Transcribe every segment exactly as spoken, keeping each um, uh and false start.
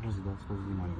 Раз, два, сразу внимание.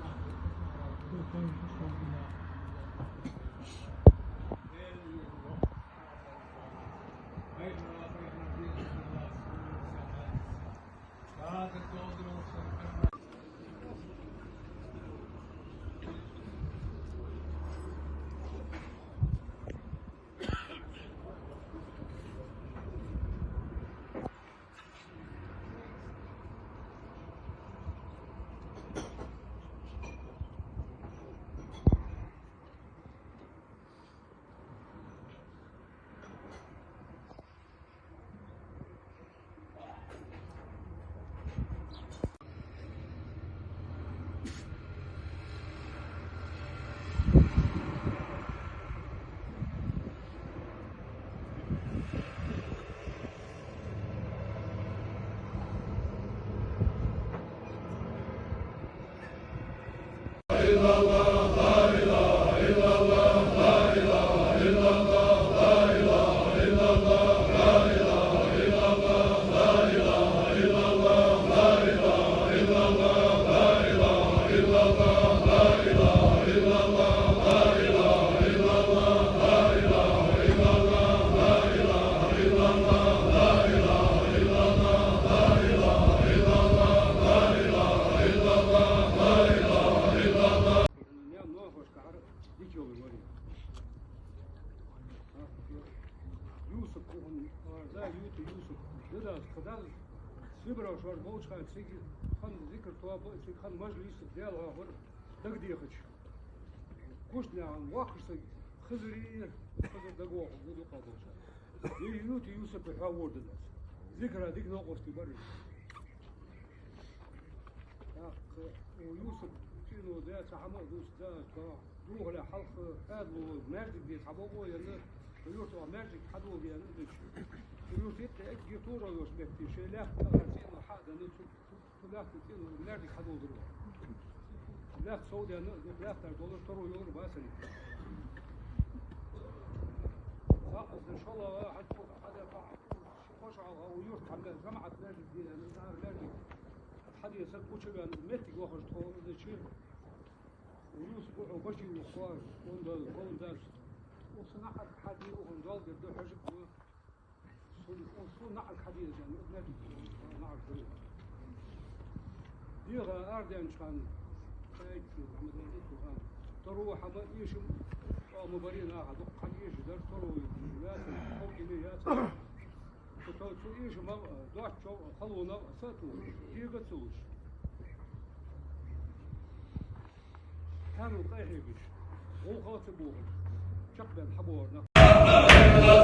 Нохошка хьар дика йолаш вар. Юсуп, укхун, а, да, Юта Юсуп. Дедас, кхы дас, Сибре вар болча хана, цига хинна зикар тоба, цига хинна мажлис, Даьла хьоахавар, дагадехача. Куштнаькъан воккхача сага Хизри, Хизр дагавоаккхаш, дукха болча. Е Юта Юсупа хьоахавар дедас. Зикара дика новкъостий бар. ТӀаккха Юсуп цӀено да, цхьа хӀама а дувц, да, да, духьале хьалха Ӏаьдало маьждиг деза хьабоагӀа аьнна, юрта маьждиг хьадоагӀа аьнна дича. Юрта итт эггара торо йолча метте, шоай лаьтта тӀара цӀено хьа а денна, цу, цу, цу лаьтта цӀено маьждиг хьадоладир. Лаьтта сов даьнна, дукха лаьттара долаш, таро йолар бацари. Сакъаза шоллагӀа хьачу, хьада, Кхо шу хьалха юрта хьа жамаӀат маьждиг дий аьнна, цар маьждиг хьадеса, кхувча ваьнна, моттиг вахаш тхо, значит, Юсуп, укхо баши вухуа, он да, он дац. Укх са нахьарга хьаде, укхун доалгар да, хьожаргва. Сона, сона нахьарга хьаде аьнна, маьждиг нахьарга да. ДегӀа арадаьннача хана, Саид, Мухьаммад, таро хӀама эшам, цӀа ма барий наха, дукха хьаэшаш дар, таро яцар, ховкъине яцар. Цу, цу эшамах, доацачох, халонах са а тохаш, дега а ца луш. Хьанал къахьегаш, гӀулакха а ца бохаш, чакхбаьнна хьабоагӀар нах.